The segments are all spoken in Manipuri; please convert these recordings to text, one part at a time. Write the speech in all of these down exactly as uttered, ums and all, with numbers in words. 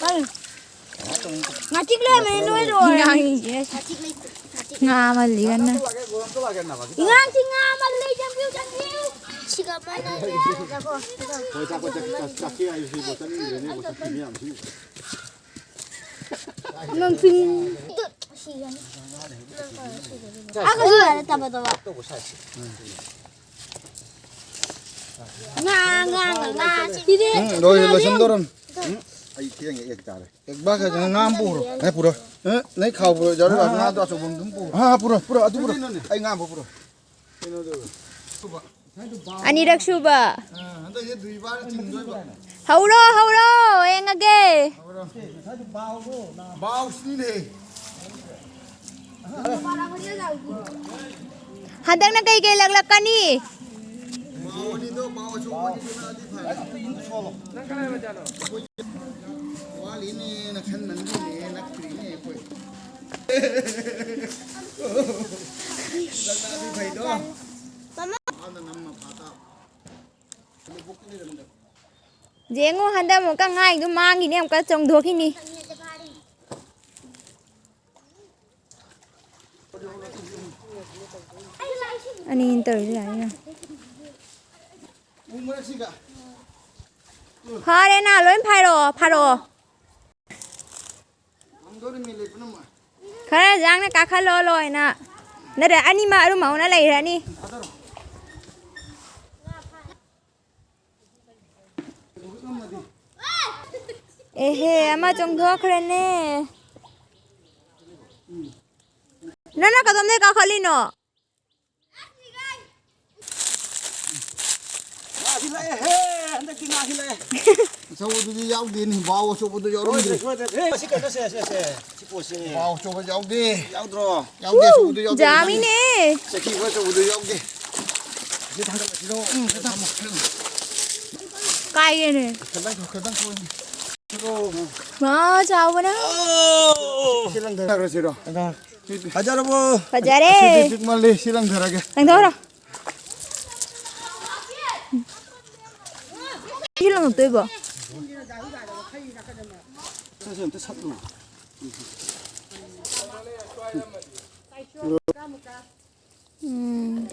ꯀꯔꯤ? ꯉꯥꯆꯤꯛ ꯂꯩꯔꯝꯃꯦ, ꯅꯣꯏꯔꯣ? ꯉꯥ ꯃꯜꯂꯤ ꯀꯟꯅ꯫ ꯉꯥꯆꯤꯛ ꯂꯩꯇꯦ꯫ ꯉꯥꯆꯤꯛ ꯂꯩꯇꯦ꯫ ꯉꯥꯡꯁꯤ ꯉꯥ ꯃꯜꯂꯤ, ꯆꯪꯕꯤꯌꯨ, ꯆꯪꯕꯤꯌꯨ꯫ ꯁꯤꯒ ꯃꯥꯟꯅꯗꯦ꯫ ꯉꯥꯆꯤꯛ ꯃꯥꯟꯅꯗꯦ꯫ ꯅꯪ ꯐꯤꯟ-, ꯑꯥ, ꯀꯩꯁꯨ ꯌꯥꯔꯦ, ꯇꯥꯕ, ꯇꯥꯕ꯫ ꯉꯥ, ꯉꯥ, ꯉꯥ, ꯉꯥ, ꯁꯤꯗꯤ꯫ ꯎꯝ, ꯂꯣꯏ-, ꯂꯣꯏꯁꯤꯟꯗꯧꯔꯝ꯫ ꯎꯝ, ꯑꯩ ꯊꯦꯡꯉꯦ, ꯑꯦꯛ ꯇꯥꯔꯦ꯫ ꯑꯦꯛ ꯕꯥ ꯀꯩꯅꯣ ꯉꯥ ꯑꯃ ꯄꯨꯔꯣ꯫ ꯑꯦ, ꯄꯨꯔꯣ꯫ ꯑꯦ, ꯅꯪ ꯈꯥꯎ ꯄꯨꯔꯣ, ꯌꯥꯎꯔꯣꯏ, ꯉꯥꯗꯣ ꯑꯆꯧꯕ ꯑꯃ ꯑꯗꯨꯝ ꯄꯨꯔꯣ꯫ ꯑꯥ, ꯄꯨꯔꯣ, ꯄꯨꯔꯣ, ꯑꯗꯨ ꯄꯨꯔꯣ꯫ ꯑꯩ ꯉꯥ ꯑꯃ ꯄꯨꯔꯣ꯫ ꯑꯅꯤꯔꯛ ꯁꯨꯕ꯫ ꯑꯥ, ꯍꯟꯗꯛꯁꯦ ꯗꯨꯏꯕꯥꯔ ꯆꯤꯡꯗꯣꯏꯕ꯫ ꯍꯧꯔꯣ, ꯍꯧꯔꯣ, ꯌꯦꯡꯉꯒꯦ꯫ ꯍꯧꯔꯣ꯫ ꯕꯥꯎꯁꯅꯤꯅꯦ꯫ ꯍꯟꯗꯛꯅ ꯀꯩ ꯀꯩ ꯂꯛꯂꯛꯀꯅꯤ? ꯕꯥꯎ ꯑꯅꯤꯗꯣ, ꯕꯥꯎ ꯑꯆꯧꯕ ꯑꯅꯤꯗꯨꯅ ꯑꯗꯤ ꯐꯔꯦ꯫ ꯋꯥꯠꯂꯤꯅꯦꯅ ꯈꯟꯕꯅꯤꯅꯦ, ꯅꯛꯇ꯭ꯔꯤꯅꯦ ꯑꯩꯈꯣꯏ꯫ ꯂꯛꯂꯛꯑꯗꯤ ꯐꯩꯗꯣ꯫ ꯃꯥꯅ ꯅꯝꯃ ꯐꯥ ꯇꯥꯕ꯫ ꯌꯦꯡꯉꯣ, ꯍꯟꯗꯛ ꯑꯃꯨꯛꯀ ꯉꯥꯏꯗꯨ ꯃꯥꯡꯈꯤꯅꯤ, ꯑꯃꯨꯛꯀ ꯆꯣꯡꯊꯣꯛꯈꯤꯅꯤ꯫ ꯑꯅꯤꯅ ꯇꯧꯔꯤꯁꯦ ꯌꯥꯏꯅ꯫ ꯐꯥꯔꯦ ꯅꯥ, ꯂꯣꯏ ꯐꯥꯏꯔꯛꯑꯣ, ꯐꯥꯔꯛꯑꯣ꯫ ꯈꯔ ꯌꯥꯡꯅ ꯀꯥꯈꯠꯂꯣ ꯂꯣꯏꯅ꯫ ꯅꯠꯇ꯭ꯔ ꯑꯅꯤꯃꯛ ꯑꯔꯨꯝ ꯑꯍꯨꯝꯅ ꯂꯩꯈ꯭ꯔꯅꯤ꯫ ꯑꯦꯍꯦ, ꯑꯃ ꯆꯣꯡꯊꯣꯛꯈ꯭ꯔꯦꯅꯦ꯫ ꯅꯪꯅ ꯀꯗꯣꯝꯗꯩ ꯀꯥꯈꯠꯂꯤꯅꯣ? ꯉꯥꯁꯤ ꯂꯥꯛꯑꯦꯍꯦ, ꯍꯟꯗꯛꯇꯤ ꯉꯥꯁꯤ ꯂꯥꯛꯑꯦ꯫ ꯑꯆꯧꯕꯗꯨꯗꯤ ꯌꯥꯎꯗꯦꯅꯦ, ꯕꯥꯎ ꯑꯆꯧꯕꯗꯨ ꯌꯥꯎꯔꯝꯗ꯭ꯔꯦ꯫ ꯁꯣꯏꯗ꯭ꯔꯦ, ꯁꯣꯏꯗ꯭ꯔꯦ꯫ ꯁꯤ ꯀꯩꯅꯣꯁꯦ, ꯁꯦ, ꯁꯦ, ꯁꯤ ꯄꯣꯠꯁꯦ꯫ ꯕꯥꯎ ꯑꯆꯧꯕ ꯌꯥꯎꯗꯦ꯫ ꯌꯥꯎꯗ꯭ꯔꯣ? ꯌꯥꯎꯗꯦ, ꯑꯆꯧꯕꯗꯨ ꯌꯥꯎꯗꯦ꯫ ꯖꯥꯃꯤꯅꯦ꯫ ꯆꯦꯛꯀꯤ ꯍꯣꯏ ꯑꯆꯧꯕꯗꯨ ꯌꯥꯎꯗꯦ꯫ ꯁꯤ ꯊꯥꯡꯒꯠꯂꯁꯤꯔꯣ? ꯎꯝ, ꯁꯤ ꯊꯝꯃꯣ꯫ ꯀꯥꯏꯒꯦꯅꯦ꯫ ꯈꯤꯇꯪ, ꯈꯤꯇꯪ ꯊꯣꯛꯑꯣꯅꯦ꯫ ꯃꯥ ꯆꯥꯎꯕꯅ꯫ ꯁꯤ ꯂꯪꯊꯔꯁꯤꯔꯣ? ꯐꯖꯔꯕꯣ? ꯐꯖꯔꯦ꯫ ꯑꯁꯤꯗꯤ ꯄꯤꯛꯃꯜꯂꯤ, ꯁꯤ ꯂꯪꯊꯔꯒꯦ꯫ ꯂꯪꯊꯧꯔꯣ꯫ ꯁꯤ ꯂꯪꯉꯛꯇꯣꯏꯕꯣ? ꯁꯠꯂꯨ꯫ ꯎꯝ꯫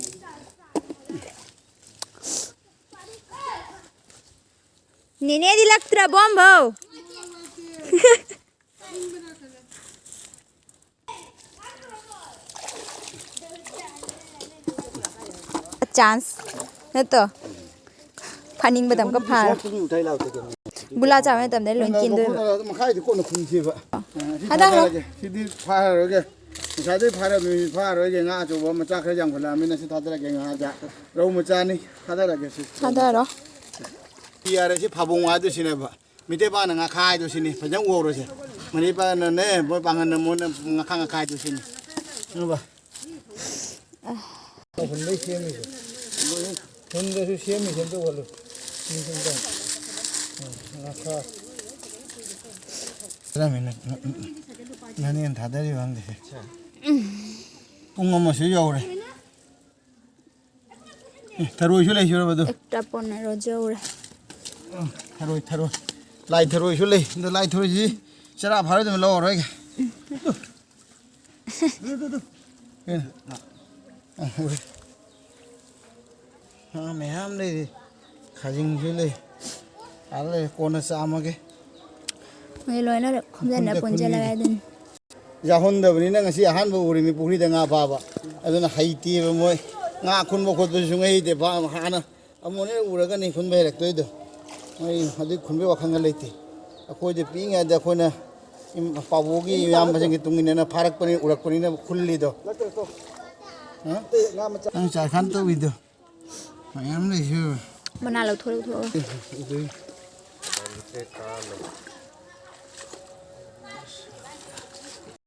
ꯅꯦꯅꯦꯗꯤ ꯂꯛꯇ꯭ꯔꯕꯣ ꯑꯝꯐꯥꯎ? ꯆꯥꯟꯁ ꯅꯠꯇ꯭ꯔꯣ? ꯐꯥꯅꯤꯡꯕꯗ ꯑꯃꯨꯛꯀ ꯐꯥꯔꯣ꯫ ꯒꯨꯂꯥ ꯆꯥꯕ ꯃꯇꯝꯗ ꯂꯣꯏ ꯀꯤꯟꯗꯣꯏꯕ꯫ ꯃꯈꯥꯏꯗꯤ ꯀꯣꯟꯅ ꯈꯨꯟꯁꯦꯕ꯫ ꯁꯤ ꯍꯟꯗꯛ ꯊꯥꯗꯔꯒꯦ꯫ ꯁꯤꯗꯤ ꯐꯥꯔꯔꯣꯏꯒꯦ꯫ ꯉꯁꯥꯏꯗꯩ ꯐꯥꯔꯝꯃꯤ, ꯐꯥꯔꯔꯣꯏꯒꯦ꯫ ꯉꯥ ꯑꯆꯧꯕ ꯃꯆꯥ ꯈꯔ ꯌꯥꯝꯈꯠꯂꯛꯑꯃꯤꯅ ꯁꯤ ꯊꯥꯗꯔꯒꯦ꯫ ꯉꯥ ꯔꯧ ꯃꯆꯥꯅꯤ꯫ ꯊꯥꯗꯔꯒꯦ ꯁꯤ꯫ ꯊꯥꯗꯔꯣ꯫ ꯌꯥꯔꯦ, ꯁꯤ ꯐꯥꯕꯣꯡ ꯍꯥꯏꯗꯣ ꯁꯤꯅꯦꯕ꯫ ꯃꯤꯇꯩ ꯄꯥꯅ ꯉꯥꯈꯥ ꯍꯥꯏꯗꯣ ꯁꯤꯅꯤ꯫ ꯐꯖꯅ ꯎꯍꯧꯔꯣꯁꯦ꯫ ꯃꯅꯤꯄꯥꯅꯅꯦ, ꯃꯣꯏ ꯄꯥꯡꯒꯜꯅ ꯃꯣꯏꯅ ꯉꯥꯈꯥ ꯉꯥꯈꯥ ꯍꯥꯏꯗꯣ ꯁꯤꯅꯤ꯫ ꯈꯪꯉꯕ? ꯍꯨꯟꯕꯩ ꯁꯦꯝꯃꯤꯁꯦ꯫ ꯍꯨꯟꯗꯁꯨ ꯁꯦꯝꯃꯤꯁꯦ ꯑꯝꯇ ꯎꯍꯜꯂꯨ꯫ ꯁꯤ ꯑꯝꯇ꯫ ꯎꯝ, ꯉꯥꯈꯥ꯫ ꯉꯥꯅꯦꯟ ꯊꯥꯗꯔꯤꯕ ꯈꯪꯗꯦ꯫ ꯄꯨꯡ ꯑꯃꯁꯨ ꯌꯧꯔꯦ꯫ ꯑꯦ, ꯊꯔꯣꯏꯁꯨ ꯂꯩ, ꯁꯨꯔꯕꯗꯣ꯫ ꯑꯦꯛꯇ꯭ꯔꯥ ꯄꯣꯟꯅꯔꯣ ꯌꯧꯔꯦ꯫ ꯎꯝ, ꯊꯔꯣꯏ, ꯊꯔꯣꯏ꯫ ꯂꯥꯏ ꯊꯔꯣꯏꯁꯨ ꯂꯩ꯫ ꯑꯗꯣ ꯂꯥꯏ ꯊꯔꯣꯏꯁꯤ ꯆꯔꯥ ꯐꯥꯔꯣꯏꯗꯕ ꯂꯧꯔꯔꯣꯏꯒꯦ꯫ ꯑꯗꯨ, ꯑꯗꯨ, ꯑꯗꯨ꯫ ꯑꯦ, ꯑ, ꯎꯔꯦ꯫ ꯉꯥ ꯃꯌꯥꯝ ꯂꯩꯔꯤ꯫ ꯈꯥꯖꯤꯡꯁꯨ ꯂꯩ꯫ ꯑꯥ ꯂꯩ, ꯀꯣꯟꯅ ꯆꯥꯝꯃꯒꯦ꯫ ꯃꯣꯏ ꯂꯣꯏꯅ ꯈꯣꯝꯖꯤꯟꯅ ꯈꯨꯟꯗ ꯄꯨꯟꯁꯤꯜꯂꯒ ꯈꯨꯟꯒꯤ꯫ ꯑꯗꯨꯅꯤ꯫ ꯌꯥꯎꯍꯟꯗꯕꯅꯤꯅ ꯉꯁꯤ ꯑꯍꯥꯟꯕ ꯎꯔꯤꯅꯤ ꯄꯨꯈ꯭ꯔꯤꯗ ꯉꯥ ꯐꯥꯕ꯫ ꯑꯗꯨꯅ ꯍꯩꯇꯦꯕ ꯃꯣꯏ꯫ ꯉꯥ ꯈꯨꯟꯕ ꯈꯣꯠꯄꯁꯨ ꯁꯨꯡꯍꯩ ꯍꯩꯇꯦ꯫ ꯐꯥ-, ꯍꯥꯟꯅ ꯑꯃꯨꯛ ꯑꯅꯤꯔꯛ ꯎꯔꯒꯅꯤ ꯈꯨꯟꯕ ꯍꯩꯔꯛꯇꯣꯏꯗꯣ꯫ ꯃꯣꯏ ꯑꯗꯨꯒꯤ ꯈꯨꯟꯕꯒꯤ ꯋꯥꯈꯜꯒ ꯂꯩꯇꯦ꯫ ꯑꯩꯈꯣꯏꯗꯤ ꯄꯤꯛꯏꯉꯩꯗ ꯑꯩꯈꯣꯏꯅ ꯏꯝ-, ꯄꯥꯕꯨꯒꯤ ꯏꯌꯥꯝꯕꯁꯤꯡꯒꯤ ꯇꯨꯡ ꯏꯟꯅꯅ ꯐꯥꯔꯛꯄꯅꯤ, ꯎꯔꯛꯄꯅꯤꯅ ꯈꯨꯜꯂꯤꯗꯣ꯫ ꯍꯥ? ꯅꯪ ꯆꯥꯏꯈꯥꯟ ꯇꯧꯕꯤꯗꯣ꯫ ꯃꯌꯥꯝ ꯂꯩꯁꯨ꯫ ꯃꯅꯥ ꯂꯧꯊꯣꯛ ꯂꯧꯊꯣꯛꯑꯣ꯫ ꯑꯗꯨ꯫